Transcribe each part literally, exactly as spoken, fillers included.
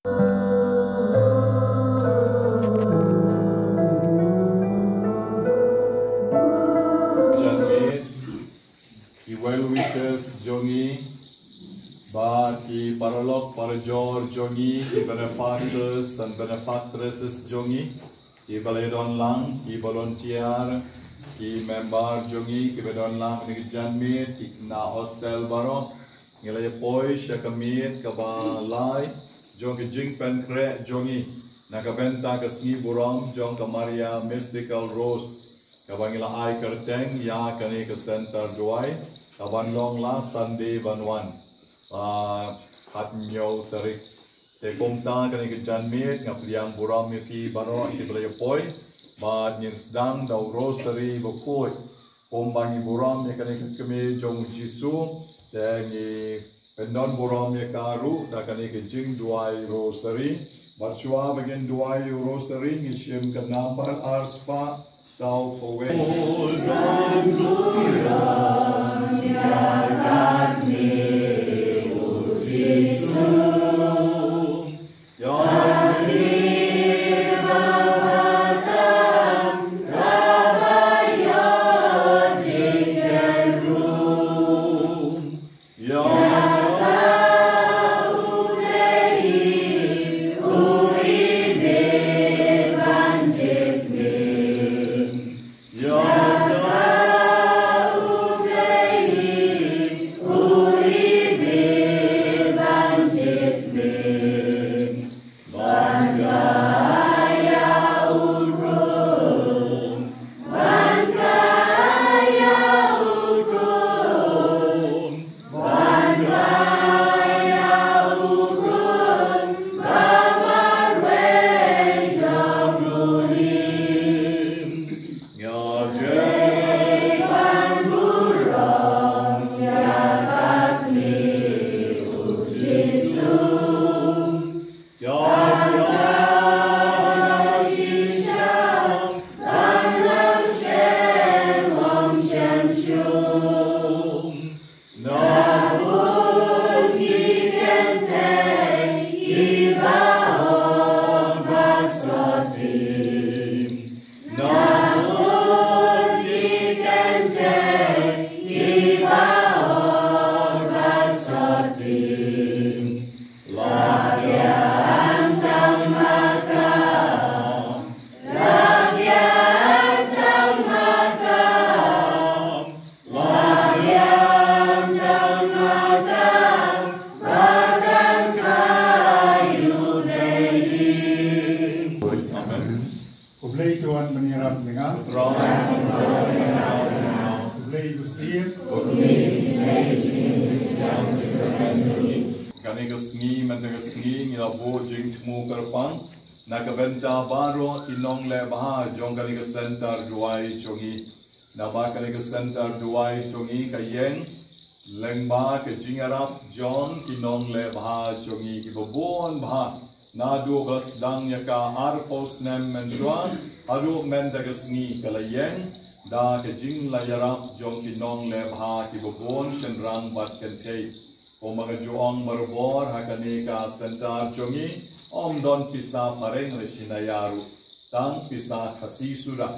Janmiet, ki well wishers jong ngi, bad ki paralok parajor jong ngi, ki benefactors and benefactresses jong ngi, ki ba la don lang, ki volunteer, ki member jong ngi, ki ba don lang, ki janmiet, ki khynnah hostel baroh, ngi la ïa poi sha ka miet kaba lai jong ka jingpynkhreh jong ngi na ka bynta ka sngi burom jong ka Maria Mystical Rose, kaba ngi la ai kyrteng ïa kane ka center duwai, kaban long last Sunday ban wan, ah, khathynñiew tarik. Te kumta kane ka janmiet nga pdiang burom ïa phi baroh ki ba la ïa poi, bad ngin sdang da u rosary bakhuid. Kumba ngi burom ïa kane ka kmie jong u Jisu, te ngi pyndon burom ïa ka ruh da kane ka jingduwai rosary. Bad shuwa ba ngin duwai u rosary, ngi shim ka nambar arspah sawphew wei. Amen. U Blei u wan ban ïarap ïa nga. U Blei u sdien. Kane ka sngi, mynta ka sngi ngi la buh jingthmu kyrpang na ka bynta baroh ki nongleh bha jong kane ka center duwai jong ngi. Naba kane ka center duwai jong ngi ka ïeng lyngba ka jingïarap jong ki nongleh bha jong ngi kiba bun bha. Naduh ba la sdang ïa ka arphew snem mynshuwa haduh mynta ka sngi ka la ïeng da ka jingïarap jong ki nongleh bha kiba bun shynrang bad kynthei. Kumba nga ju ong barabor, ha kane ka center jong ngi ym don pisa phareng lane Shan ïa ruh. Tang pisa Khasi suda.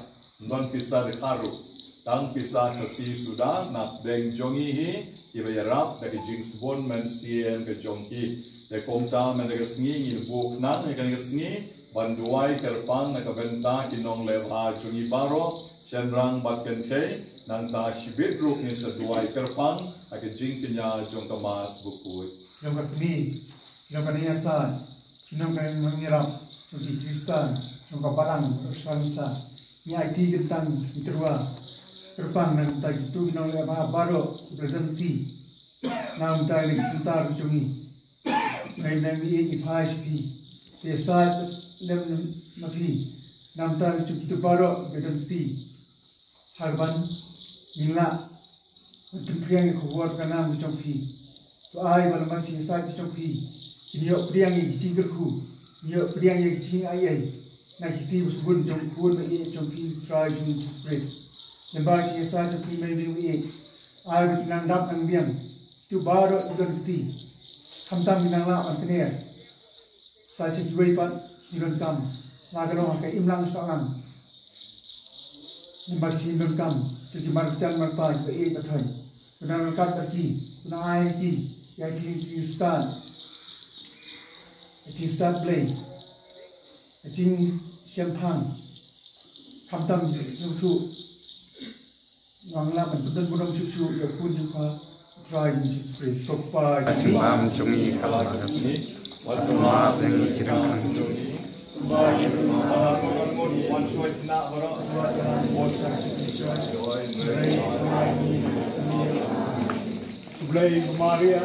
Ym don pisa Dkhar ruh. Tang pisa Khasi suda, na pdeng jong ngi hi kiba ïarap da ka jingsbun mynsiem ka jong ki. Te kumta mynta ka sngi ngi buh khnang ïa kane ka sngi ban duwai kyrpang na ka bynta ki nongleh bha jong ngi baroh, shynrang bad kynthei, nangta shibit ruh ngin sa duwai kyrpang ha ka jingkñia jong ka Mass bakhuid. Jong ka kmie, jong ka nongïasaid, jong ka nongïarap, jong ki Khristan, jong ka balang, jong ka nongïasaid. Ngi aiti kyntang, ngi tyrwa kyrpang na ka bynta kito ki nongleh bha baroh kiba la don kti na ka bynta kane ka center ka jong ngi. Ngi nang ïeit, ngi phai sha phi, te ïasaid lem ma phi na ka bynta kito baroh kiba la don kti. Haba ngin lah ban pynphriang ïa ka khubor ka nam ka jong phi, to ai ba la mar ka jingïasaid ka jong phi kin ïoh pdiang ïa ki jingkyrkhu, kin ïoh pdiang ïa ki jingai ei na ki kti ba sbun jong U Khun ba ïeit jong phi, U Trai jong ngi Jisu Khrist. Lyngba ka jingïasaid jong phi, Mei Bri ba ïeit, ai ba kin nang dap nang biang kito baroh kiba don kti, khamtam kin nang lah ban kner. Sa sha kiwei pat ki donkam, la ka long ha ka imlang sahlang. Namar ki donkam jong ki marjan marpa kiba ïeit ba thoiñ, u nang ryngkat bad ki, u nang ai ki ïa ki jingstad, jingstad Blei, jingshemphang, khamtam ki sngewthuh. Nang lah ban pyndon burom shuh shuh ïa u khun jong pha, u Trai Jisu Khrist. Ko Kpa, ka jingbam jong ngi ka la ka sngi, wat to map ïa ngi ki ryngkang jong ngi. Blei Maria,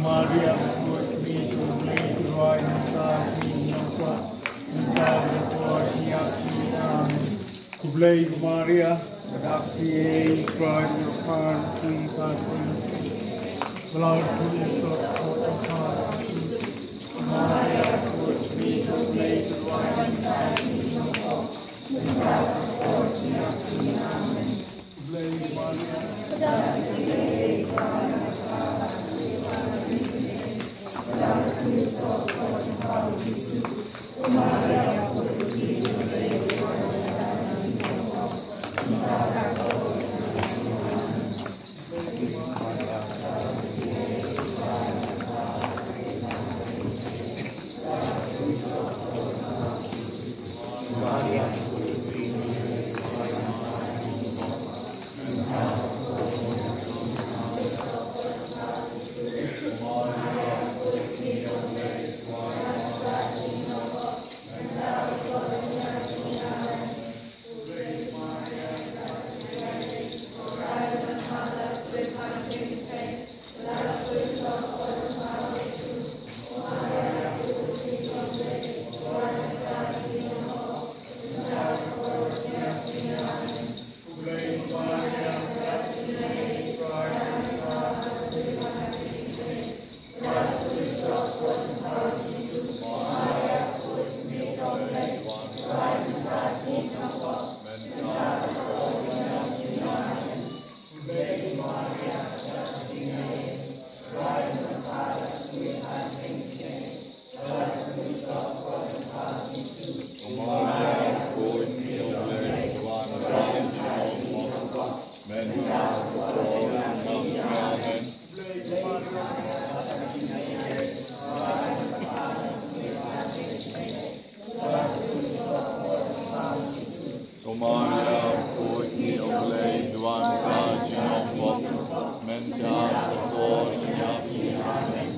Maria, Kublei Maria, Ko Maria, ko i o Blei, duan ka jingong pop, mynta bad ka por jong ngi. Amen.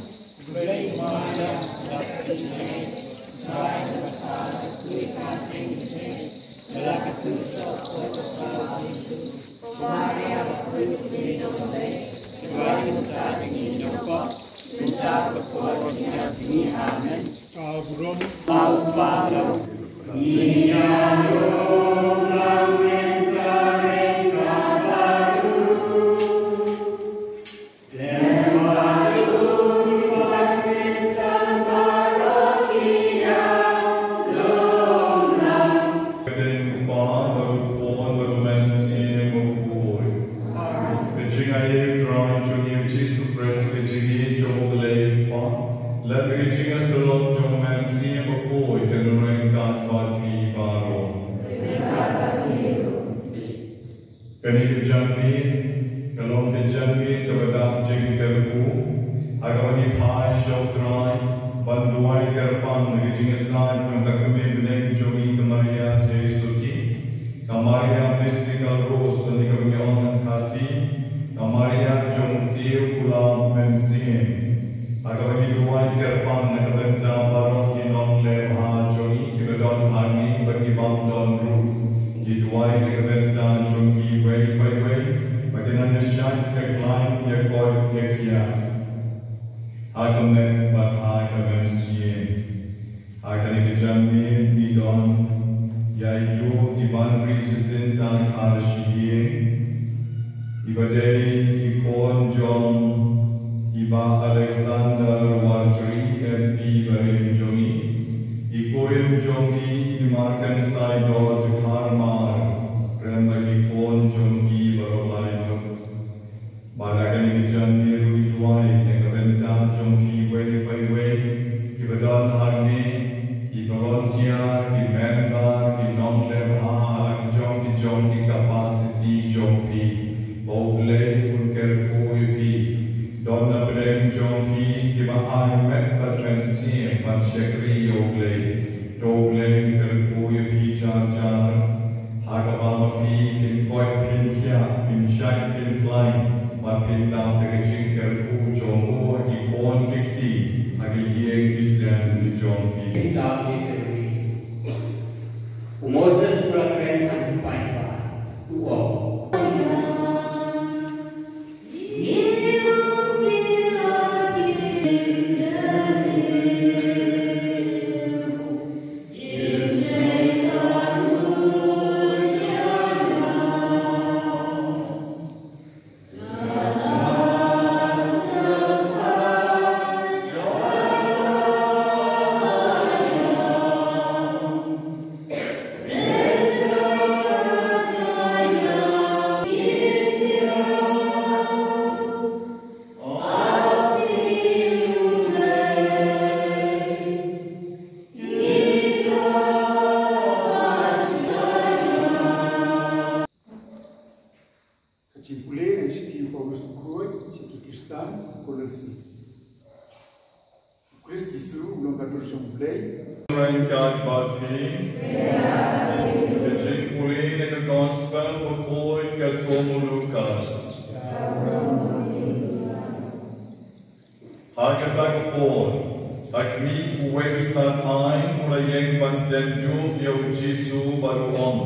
Ka jingaiei Trai jong ngi Jisu Khrist, ka jingïeit jong U Blei Kpa, lem bad ka jingïasyllok jong U Mynsiem Bakhuid, kin long ryngkat bad phi baroh. Kane ka janmiet ka long ka janmiet kaba dap jingkyrkhu, ha kaba ngi phai sha U Trai ban duwai kyrpang ïa ka jingïasaid jong ka kmie bneng jong ngi ka Maria Theisotti, ka Maria Mystical Rose, kane kaba ngi ong ha Khasi, ka Maria jong U Tiew Kulam Mynsiem. Ha kaba ngi duwai kyrpang na ka bynta baroh ki nongleh bha jong ngi kiba don hangne bad ki bym don ruh. Ngi duwai na ka bynta jong kiwei pa iwei ba kin nang ïa shait, ïa khlaiñ, ïa koit, ïa khiah ha ka met bad ha ka mynsiem. Ha kane ka janmiet ngi don ïa i Duh i Banri Jacinta Kharshiing, iba dei i khun jong i Bah Alexander Warjri, M P barim jong ngi, i kurim jong ngi i Markensai George Kharmar, khlem bad i khun jong ngi baroh lai. Jong phi, ba U Blei un kyrkhu ïa phi. Don na pdeng jong phi kiba ai met bad mynsiem ban shakri ïa U Blei. To U Blei un kyrkhu ïa phi jar jar. Ha kaba ma phi phin koit phin khiah, phin shait phin khlaiñ, bad phin dap da ka jingkyrkhu jong u ha ki khun ki kti, ha ki ïing ki sem ki jong phi. Phin dap ïa ka ri. U Moses u la kren ha ki paidbah, u ong. Ka jingpule na ka shithi u Paulus u khuid sha ki Khristan ha Kolosi. U Khrist Jisu u long ka dur jong U Blei. Ryngkat bad phi. Ka jingpule na ka Gospel bakhuid katkum u Lukas. Ha kata ka por, ha khmih, uwei u stad aiñ u la ïeng ban tynjuh ïa u Jisu bad u ong,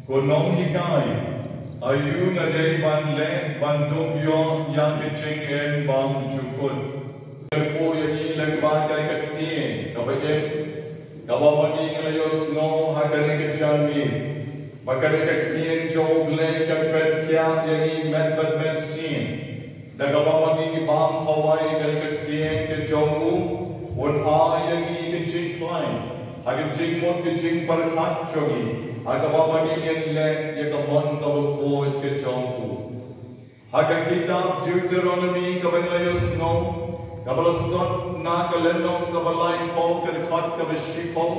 Ko Nonghikai, aïu nga dei ban leh ban dup ïoh ïa ka jingim bymjukut? Kyrkhu ïa ngi lyngba kane ka ktien kaba im, kaba ma ngi ngi la ïohsngew ha kane ka janmiet, ba kane ka ktien jong U Blei kan pynkhiah ïa ngi met bad mynsiem. Da kaba ma ngi ngi bam khawai ïa kane ka ktien ka jong u, un ai ïa ngi ka jingkhlaiñ ha ka jingmut ka jingpyrkhat jong ngi, ha kaba ma ngi ngin leh ïa ka mon kaba khuid ka jong u. Ha ka kitab Deuteronomi kaba ngi la ïohsngew, kaba la sot na ka lynnong kaba laiphew, ka dkhot kaba shiphew,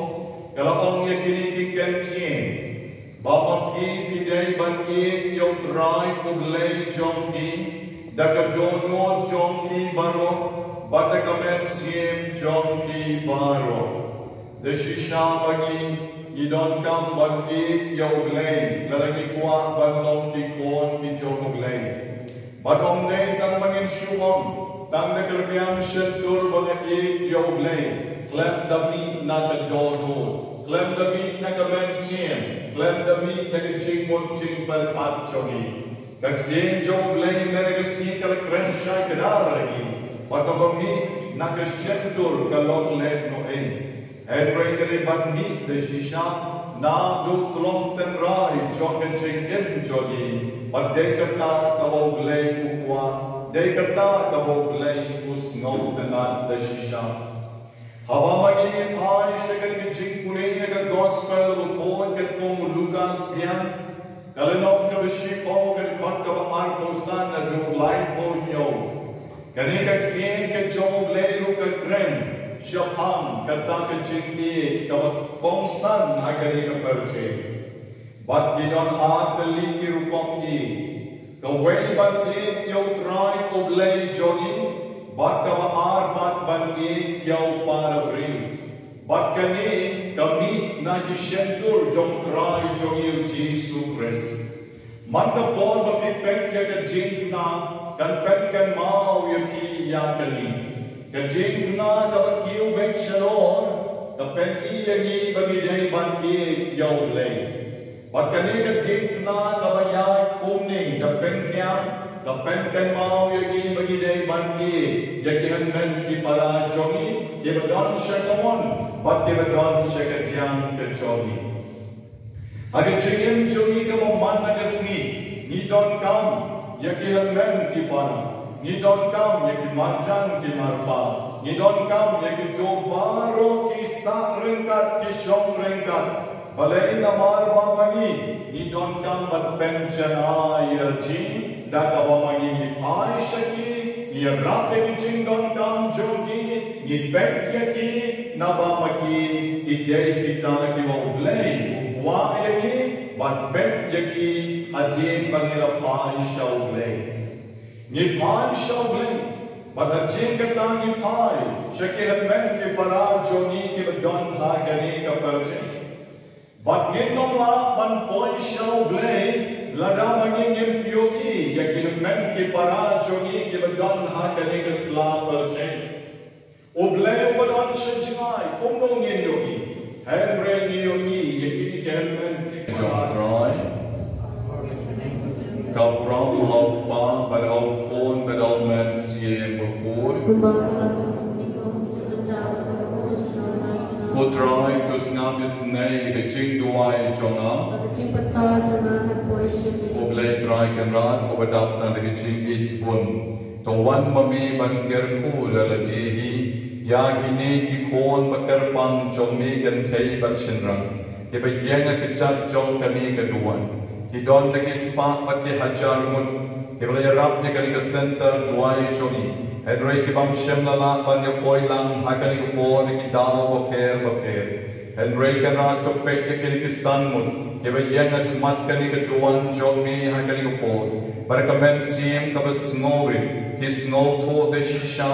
ka la ong ïa kine ki kyntien. Ba ma phi phi dei ban ïeit ïa U Trai U Blei jong phi da ka dohnud jong phi baroh, bad da ka mynsiem jong phi baroh. Da shisha ma ngi, ngi donkam ban ïeit ïa U Blei lada ngi kwah ban long ki khun ki jong U Blei. Bad ym dei tang ba ngin shu ong, tang da ka rmiang shyntur ba nga ïeit ïa U Blei, khlem da mih na ka dohnud, khlem da mih na ka mynsiem, khlem da mih na ka jingmut jingpyrkhat jong ngi. Ka ktien jong U Blei mynne ka sngi ka la kren shai kdar ïa ngi, ba kaba mih na ka shyntur ka long lehnohei. Hynrei ka dei ban mih da shisha naduh tlot tynrai jong ka jingim jong ngi, bad dei kata kaba U Blei u kwah, dei kata kaba U Blei u sngewtynnad da shisha. Haba ma ngi ngi phai sha kane ka jingpule na ka Gospel bakhuid katkum u Lukas biang, ka lynnong kaba shiphew, ka dkhot kaba arphew san haduh laiphew hynñiew. Kane ka ktien ka jong U Blei ruh ka kren shaphang kata ka jingïeit kaba kongsan ha kane ka pyrthei. Bad ki don ar tylli ki rukom ïeit. Kawei ban ïeit ïa U Trai U Blei jong ngi, bad kaba ar pat ban ïeit ïa u para briew. Bad kane ka mih na ki shyntur jong U Trai jong ngi U Jisu Khrist. Man ka por ba phi peit ïa ka diengphna, kan pynkynmaw ïa phi ïa kane. Ka diengphna kaba kiew beit shalor ka pyni ïa ngi ba ngi dei ban ïeit ïa U Blei. Bad kane ka diengphna kaba ïaid kumne da pynkiang, ka pynkynmaw ïa ngi ba ngi dei ban ïeit ïa ki hynmen ki para jong ngi, kiba don sha ka mon bad kiba don sha ka diang ka jong ngi. Ha ka jingim jong ngi kaba man la ka sngi, ngi donkam ïa ki hynmen ki para, ngi donkam ïa ki marjan ki marpa, ngi donkam ïa kito baroh ki sah ryngkat ki shong ryngkat. Balei? Namar ba ma ngi ngi donkam ban pynjanai ïa ki, da kaba ma ngi ngi phai sha ki, ngi ïarap ïa ki jingdonkam jong ki, ngi peit ïa ki, naba ma ki ki dei kita kiba U Blei u kwah ïa ngi ban peit ïa ki. Hadien ba ngi la phai sha U Blei, ngi phai sha U Blei, bad hadien kata ngi phai sha ki hynmen ki para jong ngi kiba don ha kane ka pyrthei. Bad ngin ym lah ban poi sha U Blei lada ma ngi ngim ïohi ïa ki hynmen ki para jong ngi kiba don ha kane ka sla pyrthei. U Blei uba don sha jngai, kumno ngin ïohi? Hynrei ngi ïohi ïa kine ki hynmen ki para jong U Trai. Ka burom ha U Kpa bad ha U Khun bad ha U Mynsiem Bakhuid. Ko Trai, to sngap isynei ïa ka jingduwai jong nga. U Blei Trai Kynrad uba dap tang da ka jingisbun, to wan ma me ban kyrkhu da lade hi ïa kine ki khun ba kyrpang jong me kynthei bad shynrang kiba ïeng ha ka kjat jong kane ka duwan. Ki don da ki spah bad ki hajar ngut kiba la ïarap ïa kane ka center duwai jong ngi, hynrei ki bym shym la lah ban ïa poi lang ha kane ka por na ki daw bapher bapher. Hynrei Kynrad, to peit ïa kine ki san ngut kiba ïeng ha khmat kane ka duwan jong me ha kane ka por. Bad da ka mynsiem kaba sngewrit ki sngewthuh da shisha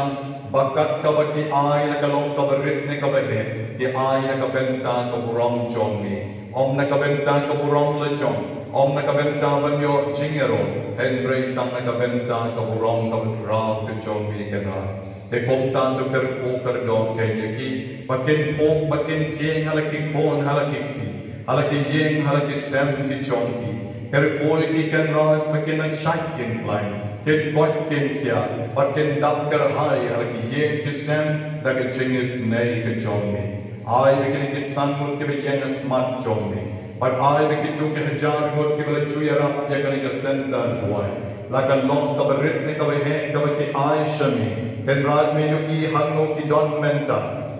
ba kat kaba ki ai, la ka long kaba rit ne kaba heh, ki ai na ka bynta ka burom jong me, ym na ka bynta ka burom la jong, ym na ka bynta ban ïoh jingïarap, hynrei tang na ka bynta ka burom kaba khraw ka jong me Kynrad. Te kumta to kyrkhu kyrdoh kein ïa ki ba kin phuh, ba kin kheiñ ha la ki khun, ha la ki kti, ha la ki ïing, ha la ki sem ki jong ki. Kyrkhu ïa ki Kynrad ba kin shait kin khlaiñ, kin koit kin khiah bad kin dap kyrhai ha la ki ïing ki sem da ka jingisynei ka jong me. Ai ba kine ki san ngut kiba ïeng ha khmat jong me, bad ai ba kito ki hajar ngut kiba la ju ïarap ïa kane ka center duwai, la ka long kaba rit ne kaba heh kaba ki ai sha me, Kynrad, me ïohi hangno ki don mynta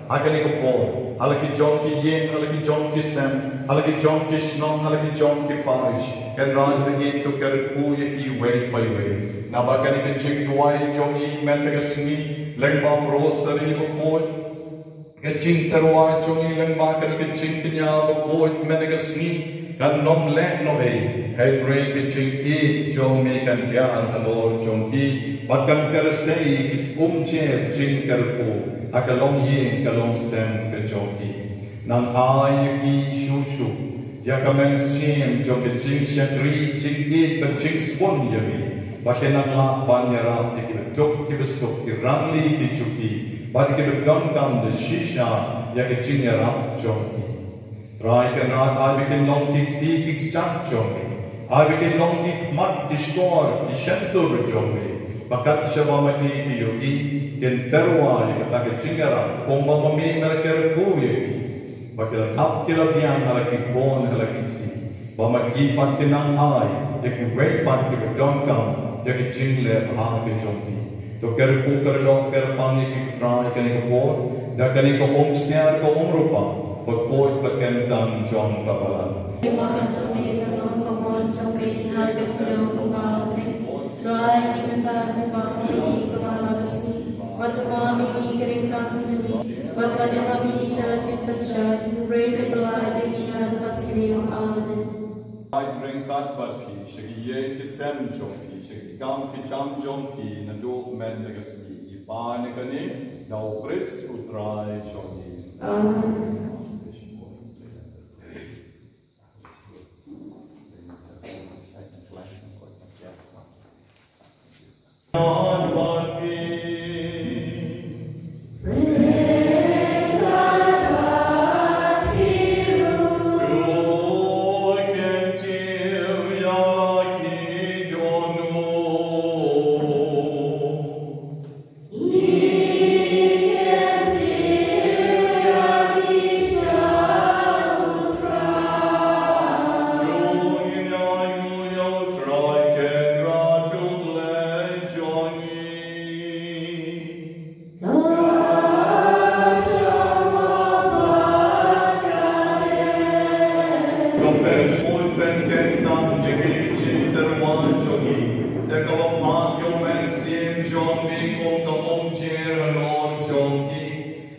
ha kane ka por, ha la ki jong ki ïing, ha la ki jong ki sem, ha la ki jong ki shnong, ha la ki jong ki parish. Kynrad, to kyrkhu ïa ki wei pa wei. Naba kane ka jingduwai jong ngi mynta ka sngi lyngba u Rosary bakhuid, ka jingtyrwa jong ngi lyngba kane ka jingkñia bakhuid mynta ka sngi, kan ym leh noh ei, hynrei ka jingïeit jong me kan hiar halor jong ki bad kan kyrsiew ïa ki sbun jer jingkyrkhu ha ka longïing ka longsem ka jong ki. Nang ai ïa ki shuh shuh ïa ka mynsiem jong ka jingshakri, jingïeit bad jingsbun ïa me, ba kin nang lah ban ïarap ïa kiba duk kiba suk, ki rangli ki juki bad ïa kiba donkam da shisha ïa ka jingïarap jong ki. Trai Kynrad, ai ba kin long ki kti ki kjat jong me, ai ba kin long ki khmat ki shkor ki shyntur jong me, ba kat shaba ma ki ki ïohi kin tyrwa ïa kata ka jingïarap kumba ma me me la kyrkhu ïa ki, ba ki la thap ki la biang ha la ki khun ha la ki kti, ba ma ki pat kin nang ai ïa kiwei pat kiba donkam ïa ka jingleh bha ka jong ki. To kyrkhu kyrdoh kyrpang ïa ki, ko Trai, kane ka por da kane ka umksiar ka umrupa bakhuid ba kyntang jong ka balang. Wat ma ngi kyrkhu jong ngi, wat ma ngi sha la jingpynshoi, hynrei to pyllait ïa ngi na ka basniew. Amen. Ai ryngkat bad phi sha ki ïing ki sem jong phi, sha ki kam ki jam jong phi naduh mynta ka sngi. Ngi pan ïa kane na u Khrist u Trai jong ngi. Amen. Khuid pynkyntang ïa kine ki jingtyrwa jong ngi da kaba phah ïa u Mynsiem jong me kum ka umjer halor jong ngi,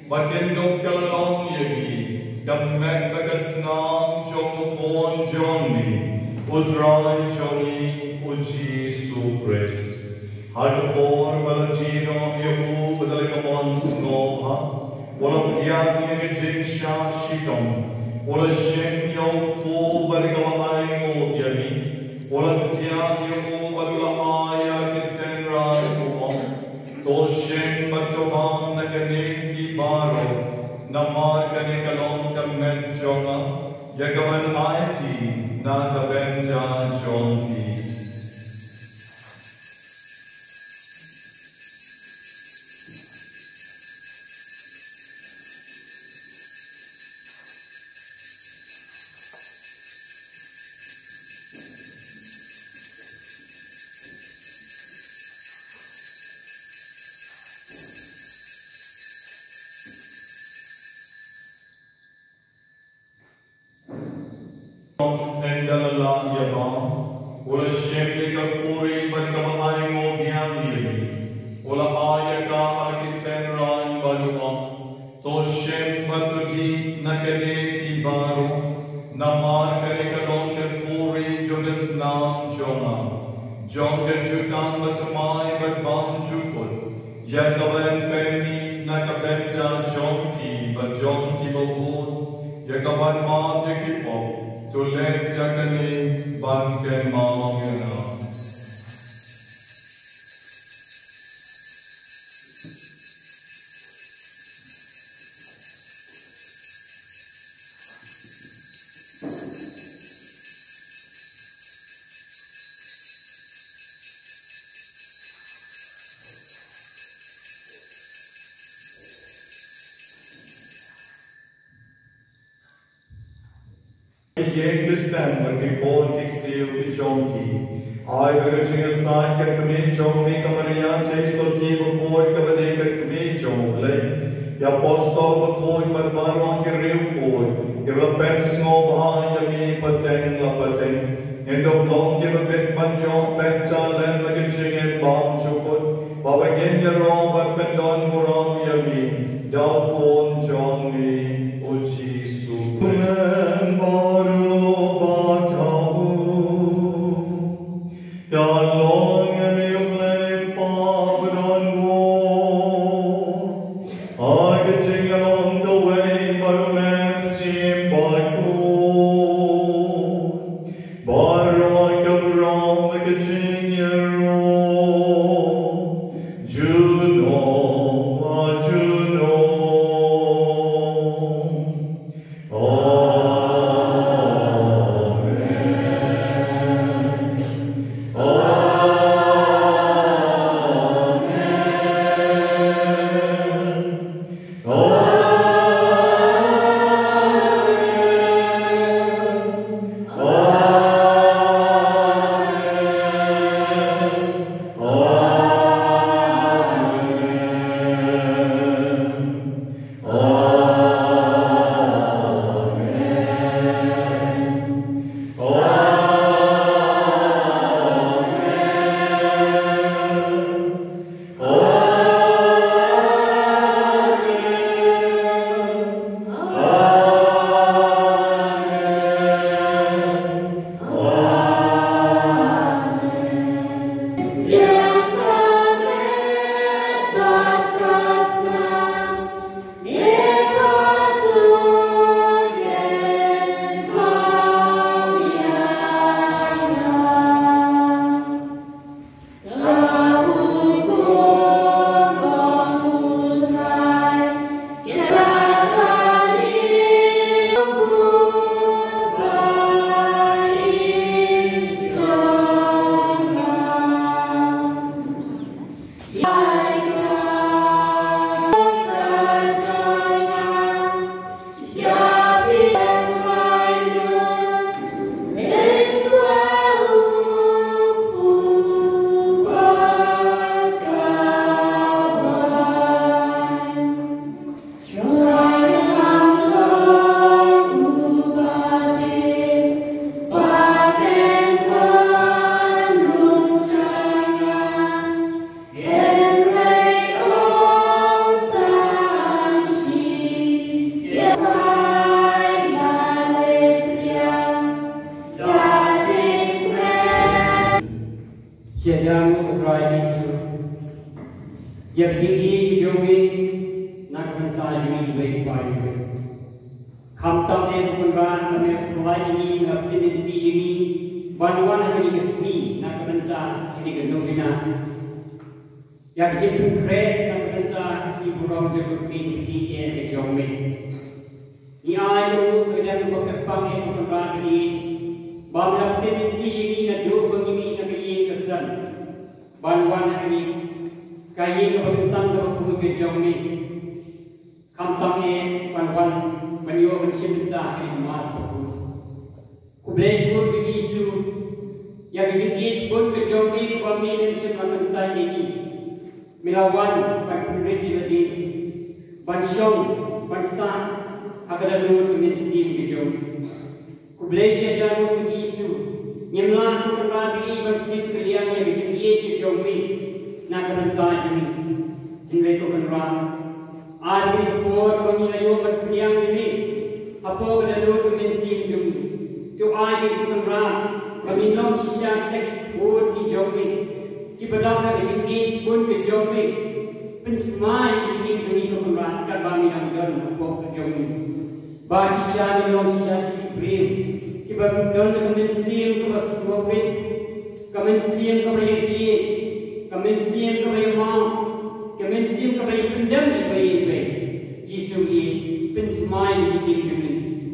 ba kin dup ka la long ïa ngi ka met bad ka snam jong u Khun jong me, u U Trai jong ngi u Jisu Khrist. Ha ka por ba la die noh ïa u bad da la ka mon sngewbha, u la pdiang ïa ka jingshah shitom, u la shim ïa u kpu bad da kaba ainguh ïa ngi, u la pdiang ïa u bad u la ai ïa la ki synran, u ong: To shim bad to bam na kane ki baroh, namar kane ka long ka met jong nga, ïa kaban aiti na ka bynta jong phi. Ynda la lah ïa bam, u la shim ïa ka khuri bad kaba ainguh biang ïa ngi, u la ai ïa ka ha la ki synran bad u ong: To shim bad to dih na kane phi baroh, namar kane ka long ka khuri jong ka snam jong nga, jong ka jutang bathymmai bad bymjukut, ïa kaban pynmih na ka bynta jong phi bad jong kiba bun, ïa kaban map ïa ki pop. To leh ïa kane ban kynmaw ïa nga. Ïeng ki sem bad ki por ki ksiew ki jong ki. Ai ba ka jingïasaid ka kmie jong me ka Maria Theisotti bakhuid kaba dei ka kmie jong U Blei, ki apostol bakhuid bad baroh ki riewkhuid kiba la pynsngewbha ïa me pateng la pateng, ngin ym long kiba bit ban ïoh beit talent la ka jingim bymjukut, ba ngin ïaroh bad pyndonburom ïa me da u Khun jong me u Jisu Khrist. Amen. Baroh ba khaw ka long ïa me U Blei Kpa badonbor, ha ka jingïalong kawei bad U Mynsiem Bakhuid. Baroh ka burom bad ka jingïaroh junom. Ïa jong u Trai Jisu, ïa ka jingïeit ka jong me na ka bynta jong ngi iwei pa iwei. Khamtam eh ko Kynrad ba me pynlait ïa ngi, me la pyni ïa ngi ban wan ha kane ka sngi na ka bynta kane ka novena. Ïa ka jingpynkhreh na ka bynta ka sngi burom jong ka kti ka jong me. Ngi ai ïa u ka dang ba ka pang eh ko Kynrad ba ngi ba me la pyni ïa ngi naduh ba ngi mih na ka ïing ka sem ban wan ha kane ka ïing kaba kyntang kaba khuid ka jong me. Khamtam eh ban wan ban ïoh ban shim bynta ha kane ka Mass bakhuid. Khublei shibun ko Jisu ïa ka jingïeit shibun ka jong me kaba me ym shym la kyntait ïa ngi. Me la wan ban pynrit ïa lade ban shong ban sah ha ka lalut ka mynsiem ka jong me. Khublei shihajar nguh ko Jisu. Ngim lah ko Kynrad ba ngi ban shim kylliang ïa ka jingïeit ka jong me na ka bynta jong ngi. Hynrei ko Kynrad, ai ba kane ka por kaba ngi la ïoh ban pdiang ïa me hapoh ka lalut ka mynsiem jong ngi. To ai ba ko Kynrad ba ngin long shisha kita ki khun ki jong me, kiba dap na ka jingïeit shibun ka jong me. Pynthymmai ka jingim jong ngi ko Kynrad katba me dang don hapoh ka jong ngi. Ba shisha ngin long shisha ki briew kiba don ka mynsiem kaba sngewrit, ka mynsiem kaba ïeit, ka mynsiem kaba ïamap, ka mynsiem kaba ïapyndem ïa iwei pa iwei. Jisu, pynthymmai ka jingim jong ngi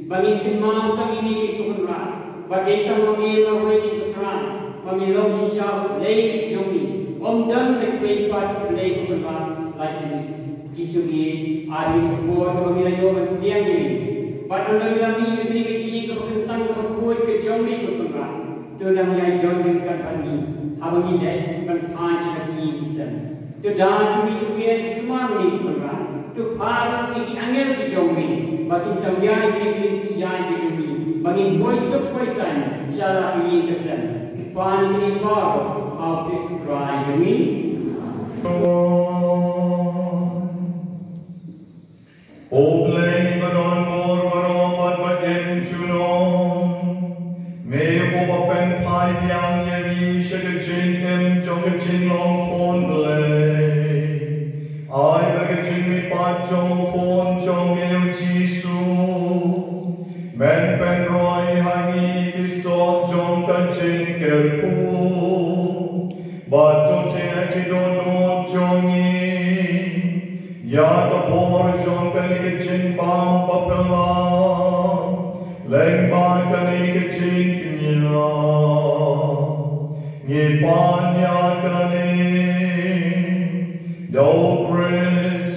ba ngin kynmaw tang ïa me ko Kynrad, ba dei tang ma me marwei ko Trai, ba me long shisha U Blei jong ngi. Ym don da kiwei pat ki blei ko Kynrad lait ïa me. Jisu, ai ba kane ka por kaba ngi la ïoh ban pdiang ïa me, bad ynda ngi la mih na kane ka ïing kaba kyntang kaba khuid ka jong me ko Kynrad, to nang ïai don ryngkat bad ngi haba ngi leit ban phai sha ka ïing ka sem. To da to me to kiei sumar me ko Kynrad. To phah ruh ïa ki angel ki jong me ba kin tynrai ïa kine ki ïing ki jong me ba ngin poi suk poi saiñ sha la ka ïing ka sem. Pan kine baroh ha u Khrist u Trai jong me. U Blei ba don bor baroh bad ba im junom, me uba pynphai biang ïa ngi sha ka jingim jong ka jinglong khun Blei, ai ba ka jingmihpat jong u Khun jong me u Jisu men pynroi ha ngi ki soh jong ka jingkyrkhu. Bad to teh ki dohnud jong ngi ïa ka bor jong kane ka jingbam baphylla lyngba kane ka jingkñia. Ngi pan ïa kane da u Khrist